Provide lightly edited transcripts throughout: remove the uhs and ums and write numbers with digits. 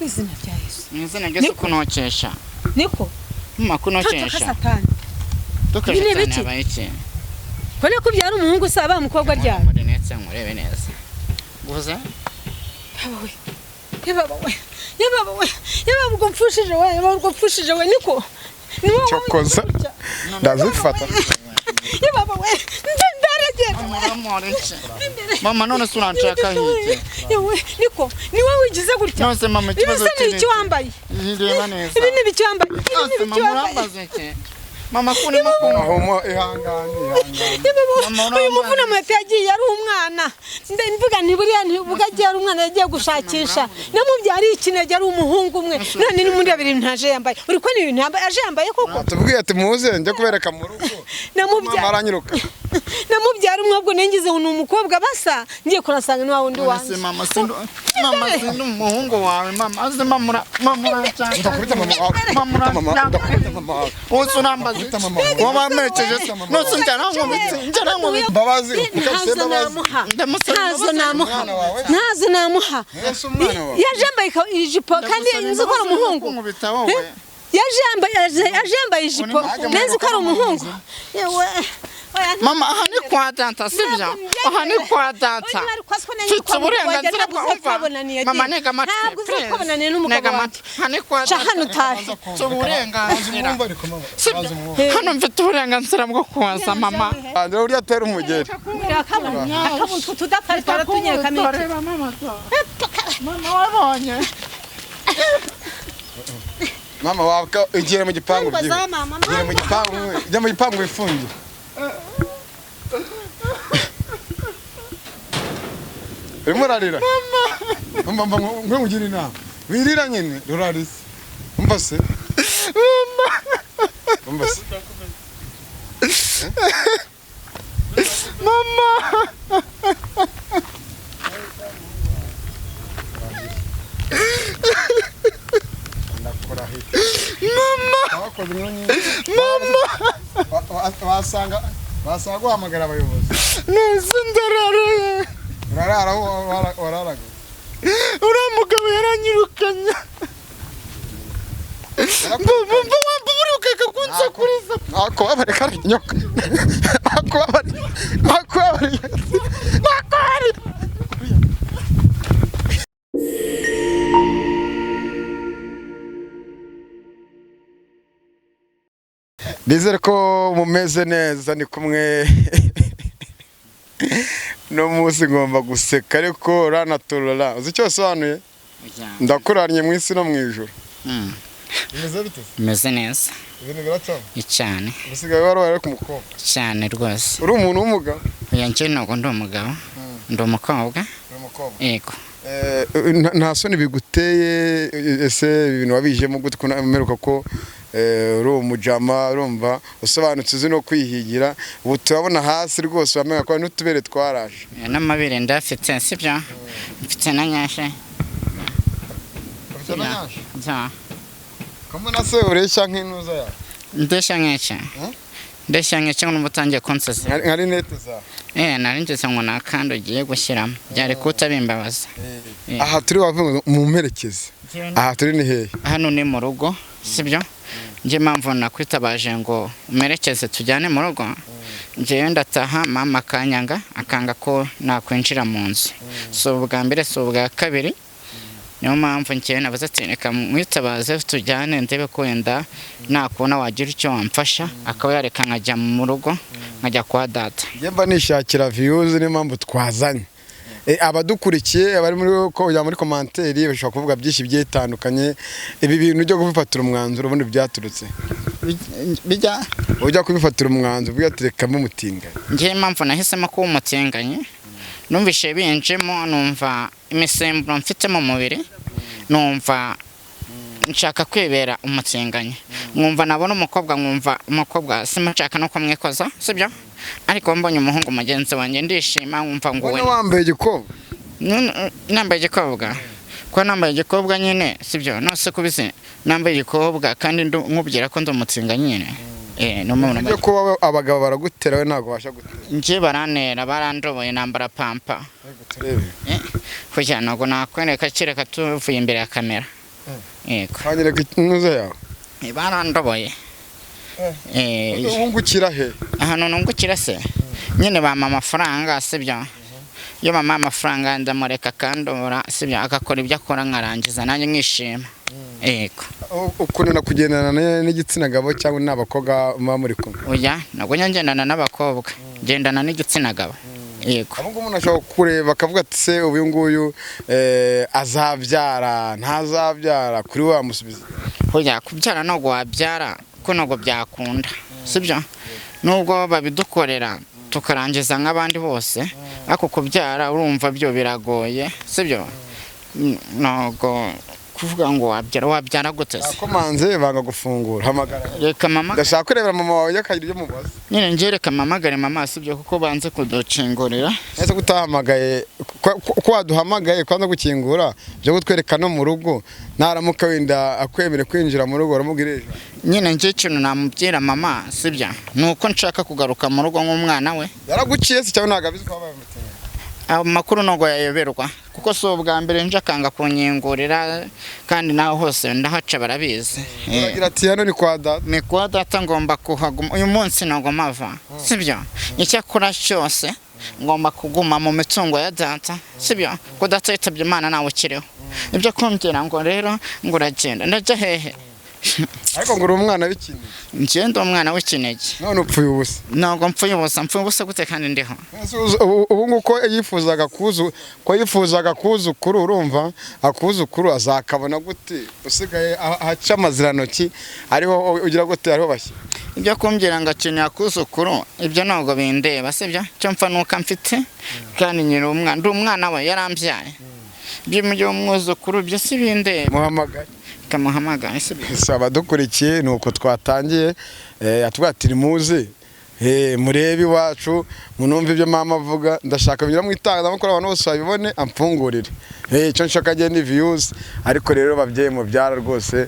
Mu izina rya Yesu. Mu izina rya Yesu kunokesha. Niko. Mama kunokesha. Toka satani. Toka satani abaye iki? Kone kubyara umuhungu saba umukobwa ryari? Muri netse nkurebe neza. Guza? Yaba we. Yaba we. Yaba we. Yaba ubwo mfushije we, yaba ubwo mfushije we niko. Cyokoza ndazifata. Yaba we. Ndaragera. Mama none se uranshaka iki? Yewe niko, ni wowe wigize gutya. None se mama ikibazo kiri. Ibi wambaye. Reba neza. Ibi ni biki wambaye? Ibi ni biki wambaye? Mama kuri makungu. Aho ihangane ihangane. Uyu muvuna muheto yagiye ari umwana. Mvuga nti buriya ntibuga agiye ari umwana yagiye gushakisha. Namubyariye ikinege ari umuhungu umwe. None ni muri babiri ntaje yambaye. Uri ko ni ibintu yambaye aje yambaye koko? Tubwiye ati muze njye kubereka mu rugo. Namubyara. Aranyiruka. Namubyara umwe ubwo nengize ni umukobwa basa ngiye kurasanga ni wa wundi wanjye. Mama sindu mama sindu umuhungu wawe mama aze mama mama cyane. Ndakubita mama wawe. Mama ndakubita mama wawe. Uzi urambaza. Wabamerekeje nose njyana Mbabazi ntazo namuha. Ntazo namuha. Ntazo namuha. Yaje yambaye ijipo kandi nzi ko ari umuhungu. Yaje yambaye ijipo nzi ko ari umuhungu. Yewe. Mama aha ni kwa data sibyo? Aha ni kwa data. Mfite uburenganzira bwo kumva. Mama ntega amatwi. Ntabwo uzakubonana n'umugabo wanjye. Aha ni kwa data. Hano utahe. Mfite uburenganzira. Hano mfite uburenganzira bwo kuza mama. Andre uriya atera umugeri. Akabuntu tudapfa twaratunyereka miki. Mama wabonye. Mama wabwa igiye mu gipangu byiwe. Igiye mu gipangu, ijya mu gipangu wifungiye. Urimo urarira? Mama. Mama ngwe ngugira inama. Wirira nyine rurarisa. Umva se? Mama. Umva se? Mama. Ndakurahiye. Mama. Mama. Wasanga basanga guhamagara abayobozi. Nese ndarara. Urarara aho wararaga. Uriya mugabo yaranyirukanye. Mbaburi ukeka kunsakuriza. Nakubabare kari nyoka. Nakubabare. Nakubabare. Nakubabare. Nizere ko mumeze neza ni kumwe no munsi ngomba guseka ariko ranaturora uzi icyo sobanuye ndakuranye mu isi no mu ijuru. Bimeze bite? Meze neza. Ibintu biracamo cyane. Usigaye wari ku mukobwa cyane rwose. Uri umuntu w'umugabo? Oya njye ntabwo ndi umugabo. Ndi umukobwa. Uri umukobwa. Yego. Nta soni biguteye ese ibintu wabijemo gute kumeruka ko uri umujama urumva usobanutse uzi no kwihigira ubu turabona hasi rwose wamenya ko n'utubere twaraje. N'amabere ndafite sibyo? Mfite na nyashe. Ufite na nyashe? Ja. Kamona se ureshya nk'intuza yawe? Ndeshya nk'iki? Ndeshya nk'iki ngo utangiye kunsesera. Nka rinete zawe. Nari ngeze ngo nakandi ugiye gushyiramo. Byari kutabimbabaza. Aha turi wavuga mu mperekeze. Aha turi ni hehe? Hano ni mu rugo, sibyo? Nje mpamvu nakwitabaje ngo umerekeze tujyane mu rugo. Njewe ndataha mama akanyanga akanga ko nakwinjira mu nzu. So ubwa mbere so ubwa kabiri. Niyo mpamvu ngewe nabaza ati reka mwitabaze tujyane ndebe ko wenda nakubona wagira icyo wamfasha akaba yareka nkajya mu rugo nkajya kwa data. Njye mba nishakira views niyo mpamvu twazanye. Abadukurikiye abari muri ko muri commentaire bashobora kuvuga byinshi byitandukanye. Ibi bintu byo kubifatira umwanzuro ubundi byaturutse bijya ujya kubifatira umwanzuro byaterekamo umutinganye. Njye impamvu nahisemo kuba umutinganye numvishe binjemo numva imisemburo mfite mu mubiri numva nshaka kwibera umutinganye nkumva nabona umukobwa nkumva umukobwa simushaka no kumwikoza sibyo ariko mbonye umuhungu mugenzi wanjye ndishima nkumva ngo we wambaye igikobwa nambaye igikobwa ko nambaye igikobwa nyine sibyo nose kubizi nambaye igikobwa kandi nkubwira ko ndi umutinganye nyine. No muntu byo kuba abagabo baragutera we ntago basha gutera. Nje baranera barandoboye nambara pampa. Kugira ngo nakwereka kireka tuvuye imbere ya kamera. Yego. Banyereka intuza yawe. Barandoboye. Wungukira he? Ahantu nungukira se nyine bampa amafaranga, sibyo? Iyo mama amafaranga ndamureka akandobora, sibyo? Agakora ibyo akora nkarangiza nanjye nkishima. Yego. Ukunda kugendana n'igitsina gabo cyangwa n'abakobwa muba muri kumwe? Oya, ntabwo njya ngendana n'abakobwa, ngendana n'igitsina gabo. Yego. Abo ngubu umuntu ashobora kureba akavuga ati se uyu nguyu azabyara ntazabyara, kuri we wamusubiza? Oya, kubyara ntabwo wabyara ko ntabwo byakunda, sibyo? Nubwo babidukorera tukarangiza nk'abandi bose, ariko kubyara urumva byo biragoye, sibyo? Ntabwo kuvuga ngo wabyara, wabyara gute se? Akomanze banga gufungura, hamagara. Reka mama. Ndashaka kurebera mama wawe akagira ibyo mubaza. Nyine njye reka mpamagare mama, sibyo? Kuko banze kuducingurira. Ese kutahamagaye, ko waduhamagaye kwanza gukingura byo kutwereka no mu rugo, naramuka wenda akwemere kwinjira mu rugo uramubwira ejo? Nyine njye ikintu namubwira mama, sibyo, ni uko nshaka kugaruka mu rugo nk'umwana we. Yaraguciye se cyangwa ntabwo abizi ko wabaye umutinganyi? Amakuru ntabwo yayoberwa kuko si ubwa mbere nje akanga kunyingurira, kandi naho hose ndahaca barabizi. Uragira ati hano ni kwa data. Ni kwa data, ngomba kuhaguma uyu munsi ntabwo mpava, sibyo? Icyo akora cyose ngomba kuguma mu mitungo ya data, sibyo? Ko data yitabye Imana nawe ukiriho. Ibyo kumbwira ngo rero ngo uragenda, ndajya hehe? Ariko ngo uri umwana w'ikinege. Njye ndi umwana w'ikinege. None upfuye ubusa. Ntabwo mpfuye ubusa, mpfuye ubusa gute kandi ndiho? Ubu nguko yifuzaga kuzu, ko yifuzaga kuzukuru, urumva akuzukuru azakabona gute? Usigaye ahaca amazirantoki ariho ugira gute, ariho bashyira. Ibyo kumbwira ngo akeneye akuzukuru ibyo ntabwo bindeba, sibyo? Icyo mpfa nuko mfite kandi nyiri umwana, ndi umwana we yarambyaye. Ibyo umwuzukuru ibyo si bindeba. Muhamagare. Kamuhamagara, sibyo? Abadukurikiye ni uko twatangiye, atubwira ati nimuze murebe iwacu munumve ibyo mama avuga, ndashaka binyura mu itangazamakuru abantu bose babibone, amfungurire. Icyo nshaka njye ni views. Ariko rero babyeyi mubyara rwose,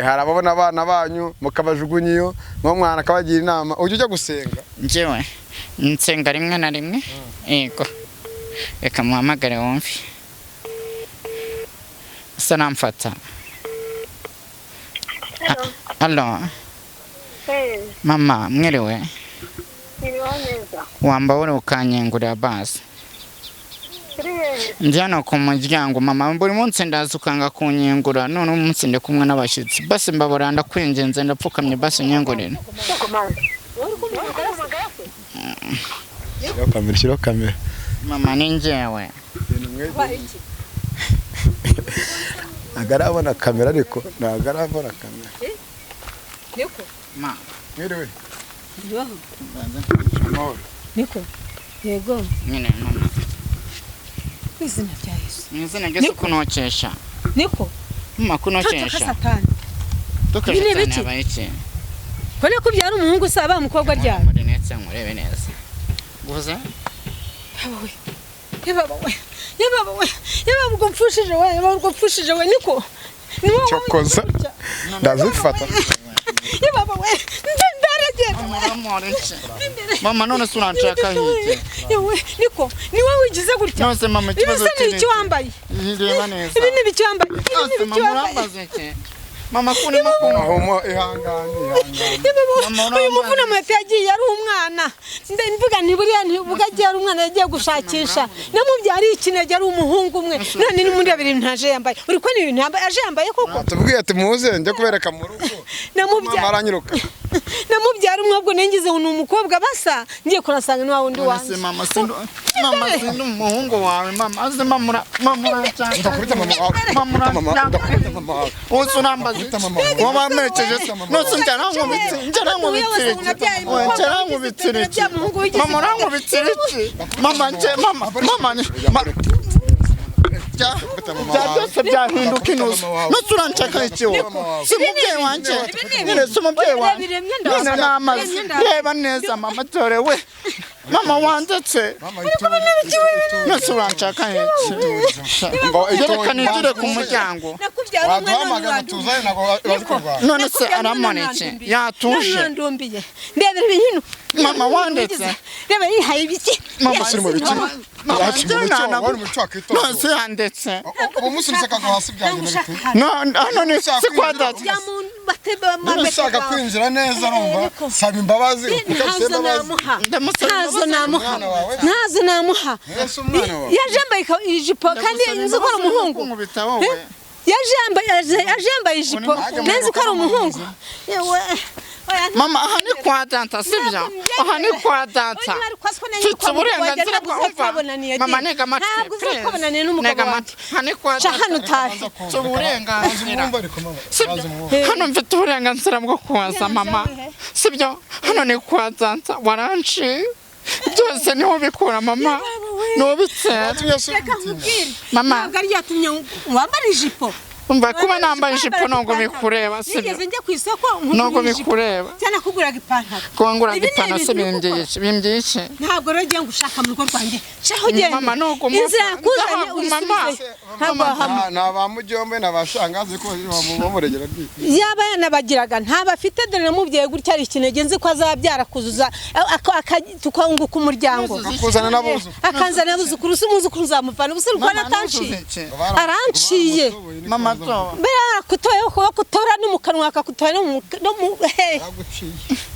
hari ababona abana banyu mukabajugunya iyo, nk'umwana akabagira inama. Ujya ujya gusenga? Njyewe nsenga rimwe na rimwe. Yego, reka muhamagare wumve asa namfata. Halo. Mama, mwiriwe. Wamba uri ukanyengurira basi. Ndi hano ku muryango mama, buri munsi ndaza ukanga kunyengura, none umunsi ndi kumwe n'abashyitsi. Basi mbabura ndakwinginze, ndapfukamye, basi nyengurira. Shyiraho kamera. Mama ni njyewe. Ntabwo arabona kamera, ariko ntabwo arabona kamera. Niko. Ma. Mwiriwe. Niko. Yego. Nyine mama. Izina rya Yesu. Izina rya Yesu kunokesha. Niko. Mama kunokesha. Tukasatani abaye. Kone kubyara umuhungu saba umukobwa ryari? Muri netse nkurebe neza. Guza? Yaba we. Yaba we. Yaba we. Yaba ubwo mfushije we, yaba ubwo mfushije we niko. Cyokoza. Ndazifata. Yaba we. Ndaragenda. Mama none se uranshaka iki? Yewe niko, ni wowe wigize gutya. None se mama ikibazo kiri iki wambaye? Reba neza. Ibi ni ibiki wambaye? Ibi ni ibiki wambaye? Mama kuri makuru. Aho ihangane ihangane. Uyu muvuna muheto yagiye ari umwana. Mvuga nti buriya ntibuga agiye ari umwana yagiye gushakisha. Namubyariye ikinege ari umuhungu umwe. None ni muri babiri ntaje yambaye. Uri ko ni ibintu yambaye aje yambaye koko? Tubwiye ati muze njye kubereka mu rugo. Namubyara aranyiruka. Namubyara umwe ubwo nengize ni umukobwa basa ngiye kurasanga ni wa wundi wanjye. Mama sindu mama sindu umuhungu wawe mama aze mama mama cyane. Ndakubita mama wawe. Mama ndakubita mama wawe. Uzi urambaza wabamerekeje nose njyarankubitse mama urankubitse mama nje mama mama byose byahinduka inusu nose uranshaka iki wowe si umubyeyi wanjye nyine si umubyeyi wanjye nyine ni amazi reba neza mama dore we Mama wandetse. Nose uranshaka iki? Reka nigire ku muryango. Nakubyara umwana Waduhamagara tuzane, ntabwo bazi kurwana. None se aramona iki? Yatuje. Ndumbiye. Ndebera ibintu. Mama wandetse. Reba yihaye ibiki. Mama uri mu biki? Mama Wacu mu muco, wari umuco wakitoza. Nose yandetse. Ubu musunitse akagwa hasi byagenda bite? No, hano ni si kwa data. Niba ushaka kwinjira neza urumva saba imbabazi, Ntazo ugasaba imbabazi. namuha. Ndamusaba Ntazo namuha. Umwana wawe. Ntazo namuha. Ese umwana wawe. Yaje yambaye ijipo kandi nzi ko ari umuhungu. Nkubita wowe. Yaje yambaye ijipo nzi ko ari umuhungu. Yewe. Mama, aha ni kwa data, sibyo? Aha ni kwa data. Mfite uburenganzira bwo kumva. Mama, ntega amatwi. Ntabwo Please. uzakubonaniye n'umugabo Ntega wanjye. amatwi. Aha ni kwa Ca data. hano utahe. Mfite uburenganzira. Mwumva ariko mama. Sibyo? Bazi mwumva. Hano mfite uburenganzira bwo kubaza mama. Sibyo? Hano ni kwa data. Waranciye. Byose niho ubikura mama. Niho ubitsera. Reka nkubwire. Mama. Ntabwo ari yatumye wambara ijipo. Umva, kuba nambaye ijipo ntabwo bikureba, sibyo? Nigeze njya ku isoko Ntabwo nkugura ijipo. bikureba. Cyangwa nakuguraga ipantaro. Kuba nguraga Ibi ni ipantaro se ibintu bimbyiye iki? Bimbyiye iki? Ntabwo rero ugiye ngushaka mu rugo rwanjye. Shaho ugenda. Mama, nuguma Inzira yakuzanye ndahaguma, mama. uyisubize. Ntabwo wahama. Ni aba mujyombe ni abashangazi ko bamuregera rwite. Yaba yanabagiraga ntaba afite, dore namubyaye gutya ari ikinege, nzi ko azabyara kuzuza tukunguka umuryango. Akuzana n'abuzukuru. Akanzana n'abuzukuru, si umwuzukuru nzamuvana ubu se Mama, urwana atanciye. nuzuze iki? Aranciye. Mama, toba. Mbere barakutoye kuba kutora no mu kanwa akakutoya no mu he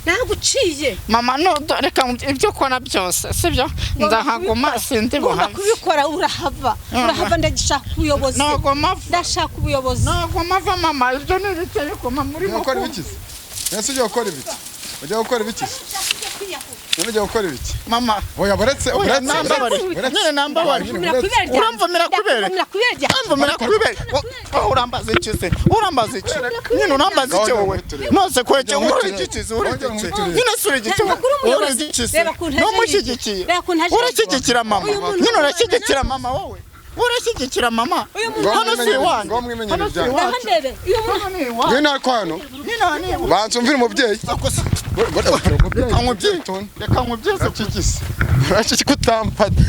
naguciye. Mama, no, reka ibyo ukora byose, sibyo? Ndahaguma, sindi Ugomba buhave. kubikora, urahava, urahava, ndagishaka ubuyobozi. Ntabwo mava. Ndashaka ubuyobozi. Ntabwo mava mama, ibyo ni ibiki ariko mama urimo Ujya gukora ibiki se? Ese ujya gukora ibiki? Ujya gukora ibiki se? None ujya gukora ibiki? Mama, Oya, buretse, oya, buretse. nambabare. Buretse. Nyine nambabare. Ndakuvumira ku ibere ryanjye. Uramvumira ku ibere? Ndakuvumira ku ibere ryanjye. Uramvumira ku ibere? Wowe urambaza iki se? Urambaza iki? Nyine urambaza iki wowe? Nose kweke uri igiki se? Uri igiki? Nyine si uri igiki? Ntabwo uri Uri umuyobozi. igiki se? Reba ukuntu aje Numushyigikiye. Reba ukuntu aje Urashyigikira mama. Uyu muntu Nyine urashyigikira mama wowe. Urashyigikira mama. Uyu muntu Hano si iwanyu. Ngo mwimenyere Hano si ibyanyu. Ngaho iwacu. ndebe uyu muntu. Hano ni iwacu. Ngwino ariko hano. Nyine aha ni iwacu. Banza umvire umubyeyi. Reka nkubyize. Reka nkubyize. Uracikise. Uraciki kutampata.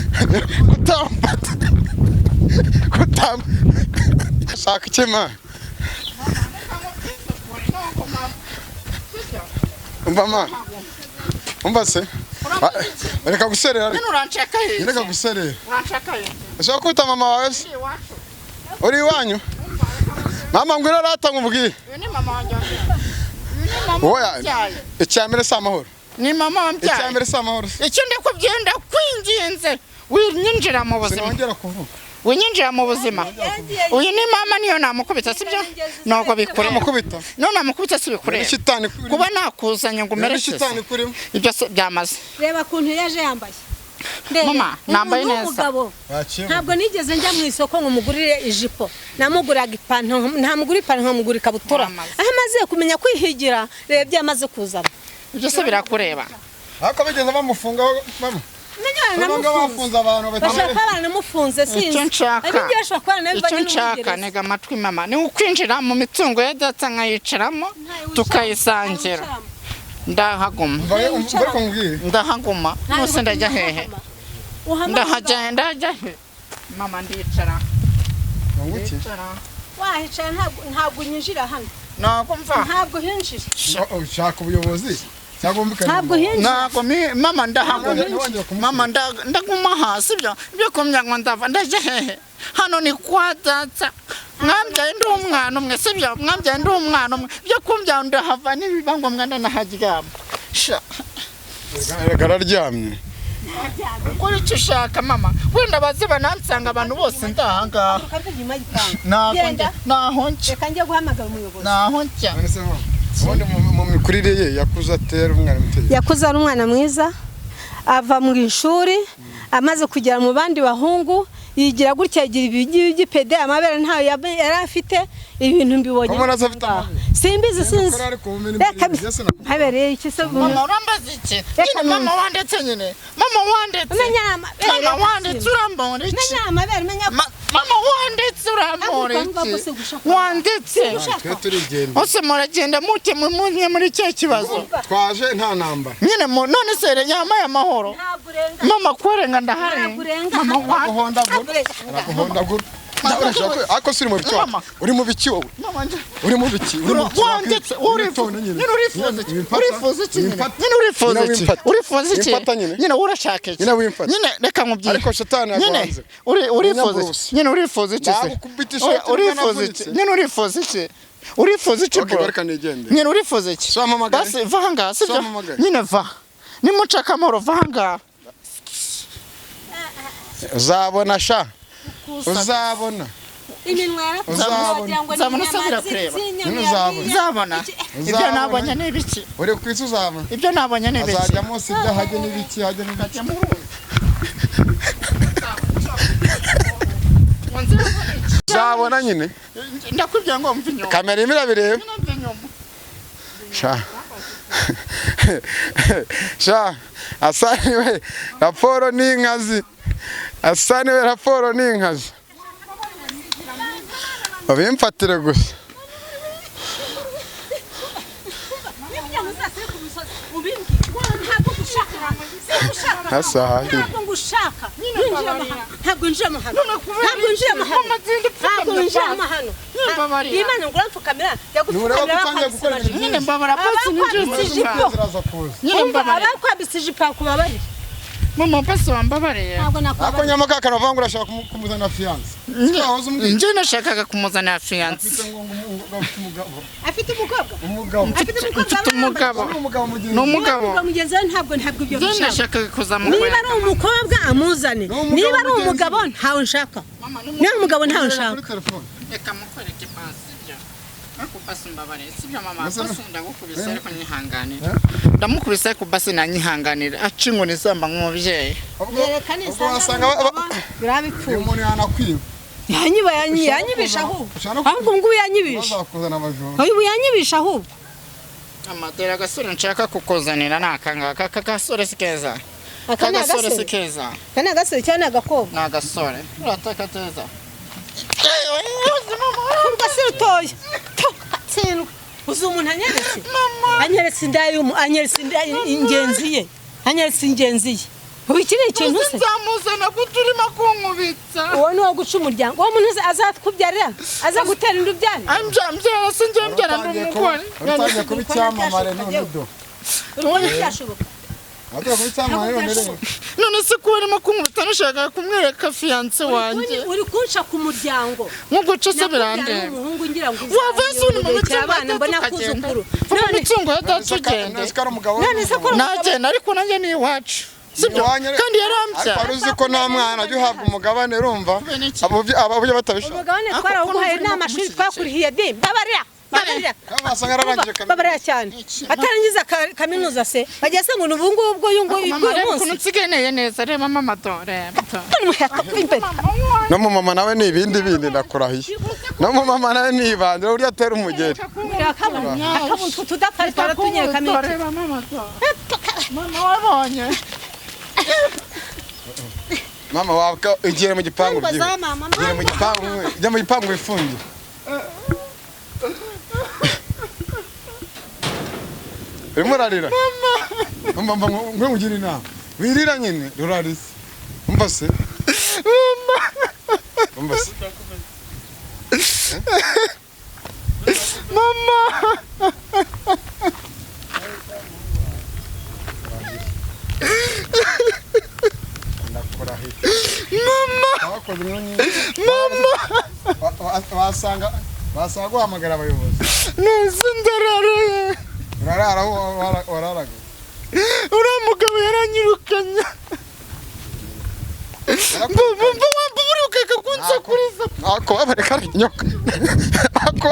Kutampata. Kutampata. Shaka iki ma? Umva ma. Umva se. Reka guserera ariko. Nyine uranshaka he? Reka guserera. Uranshaka he? Ushaka kwita mama wawe se? Ni iwacu. Uri iwanyu? Mama, ngwino rata nkubwire. Uyu ni mama wanjye wambyaye. Uyu ni mama Oya. wambyaye. Icya mbere si amahoro. Ni mama wambyaye. Icya mbere si amahoro. Se. Icyo ndakubwiye, ndakwinginze, winyinjira mu buzima. Sinongera kuvuga. Winyinjira mu buzima. Uyu ni mama, niyo namukubita, sibyo? Ntabwo bikureba. Namukubita. Niyo namukubita si bikureba. Shitani kurimo. Kuba nakuzanye ngo umerekeze Shitani kurimo. Ibyo se byamaze? Reba ukuntu yaje yambaye. Ndebe. Mama, nambaye Umuntu neza. w'umugabo. Waciye. Ntabwo nigeze njya mu isoko ngo mugurire ijipo, namuguraga ipantaro, ntamugura ipantaro, nkamugura ikabutura. Wamaze. Aho amaze kumenya kwihigira, reba ibyo amaze kuzana. Ibyo se birakureba? Ariko bigeze bamufungaho mama. Menya Bamwe baranamufunze. bafunze abantu Bashobora batari. kuba baranamufunze, sinzi. Icyo nshaka, Ibyo bashobora kuba icyo baranabivanye nshaka, n'umugereza. ntega amatwi mama, ni ukwinjira mu mitungo ya data nkayicaramo tukayisangira. Ndahaguma. Mva ariko nkubwire. Ndahaguma. Nose ndajya hehe? Ndahajya, ndajya he mama? Ndicara. Ngo iki? Ndicara. Wahicara, ntabwo unyinjira hano. Ntabwo mva. Ntabwo uhinjira. Ushaka ubuyobozi cyangwa wumvikane. Ntabwo uhinjira. Ntabwo mama ndahaguma. Ntiwongere kumukubita. Mama, ndaguma hasi. Ibyo kumya ngo ndava, ndajya hehe? Hano ni kwa data. Mwambyaye ndi umwana umwe, sibyo? Mwambyaye ndi umwana umwe. Ibyo kumbya ndahava, nibiba ngombwa ndanaharyama. Sha. Erega araryamye. Ukora icyo ushaka mama, wenda baze banansanga abantu bose ndahangaha. Ukava inyuma y'igipangu. Ntaho Genda. njya, ntaho njya, Reka njye guhamagara umuyobozi. ntaho njya. None se mama, ubundi mu mikurire ye yakuze atera umwana muto? Yakuze ari umwana mwiza, ava mu ishuri, amaze kugera mu bandi bahungu yigira gutya, yigira ibigipede, amabere ntayo yari afite. Ibintu mbibonye Ko mbona se afite amabere? Simbizi, sinzi. Ko ariko ubumenyi Reka bw'ibintu byose ntabereye iki se? Mama, urambaza iki Reka nyine? Mama wandetse nyine, mama wandetse. Umenya amabere. Mama wandetse, urambona iki? Umenya amabere, umenya. Mama wandetse, urambona. Urampora iki? Wanditse. Twe turigenda. Ose muragenda muke mwe muri cya kibazo. Twaje nta namba. Nyine none se yamaye amahoro. Mama kurenga ndahari. Mama Araguhondagura. Araguhondagura. Ariko si uri mu biki? Uri mu biki wowe? Uri mu biki? Wanditse nyine urifuza iki? Urifuza iki nyine? Urifuza iki? Urifuza iki? Nyine urashaka iki? Nyine reka nkubwire. Ariko shetani yaguhanze. Urifuza iki? Nyine urifuza iki se? Urifuza iki? Nyine urifuza iki? Urifuza iki bro? Nyine urifuza iki? Basi va ahangaha sibyo? Nyine va. Nimucaka amahoro va ahangaha. Uzabona sha. Uzabona. Uzabona usabira kureba. Uzabona. Ibyo nabonye ni ibiki? Uri ku isi uzabona. Ibyo nabonye ni ibiki? Azajyamo sida hajye n'ibiki hajye n'ibiki. Uzabona nyine. Ndakubwira ngo mve inyuma. Kamera imwe irabireba. Sha. Sha. Asaniwe raporo ni inkazi. Asaniwe raporo ni inkazi. Babimfatire gusa. Mama basi wambabariye. Ako nyamaka karavanga urashaka kumuzana fiance. Nje nashakaga kumuzana fiance. Afite umukobwa? Umugabo. Afite umugabo. Ni umugabo. Mugenzi we ntabwo ibyo bishaka. Nashakaga kuzamukwera. Niba ari umukobwa amuzane. Niba ari umugabo ntawe nshaka. Niba umugabo ntawe nshaka. Reka mukwereke basi ibyo. Ariko basi mbabariye sibyo mama basi ndagukubise ariko nyihanganira. Ndamukubise ariko basi nanyihanganira. Aca inkoni zamba nk'umubyeyi. Wasanga birabipfuye. Umuntu yanakwiba. Yanyiba yanyibisha ahubwo. Ahubwo ngubu yanyibisha. Uyu yanyibisha ahubwo. Amatera agasore nshaka kukuzanira ni akangaka. Aka gasore si keza. Aka gasore si keza. Aka ni agasore cyangwa ni agakobwa? Ni agasore. Urataka teza. Urwo si rutoya. Tsindwa. Uzi umuntu anyeretse? Anyeretse inda anyeretse inda ingenzi ye. Anyeretse ingenzi ye. Ubu iki ni ikintu se? Nzamuzana kuko urimo kunkubitsa. Uwo ni uwo guca umuryango. Uwo muntu azakubyarira? Aza gutera inda ubyara? Mbyara si njye mbyara ndi umugore. Utangiye kuba icyamamare none do. Urabona byashoboka. None se kuba urimo kunkubita nashakaga kumwereka fiance wanjye. Uri kunca ku muryango. Nkuguca se birandeba. Umuhungu ngira ngo wavuye se uri mu mitungo ya data ukagenda. Mu mitungo ya data ugende. None se ko nagenda ariko nanjye ni iwacu. Sibyo kandi yarambya. Ariko uzi ko nta mwana ajya uhabwa umugabane urumva ababyo batabishaka. Umugabane twarawuguhaye n'amashuri twakurihiye de mbabarira. Babarira cyane. Atarangiza kaminuza se bagiye se ngo ubu ngubwo uyu nguyu ukuntu nsigaye neza reba mama dore. No mu mama nawe ni ibindi bindi ndakurahiye. No mu mama nawe ni ibandi urya atera umugeri. Akabuntu tudapfa twaratunyereka reba mama dore. Mama wabonye. Mama wabwa ugiye mu gipangu byiwe. Ugiye mu gipangu, ujya mu gipangu wifunge. Urimo urarira? Mama. Mama ngwe nkugira inama. Wirira nyine rurarisa. Umva se? Mama. Umva se? Mama. Mama. Mama. Wasanga guhamagara abayobozi. Nese ndarara. Urarara wararaga. Uriya mugabo yaranyirukanye. Mba ukeka kunsakuriza. Ako babareka nyoka. Ako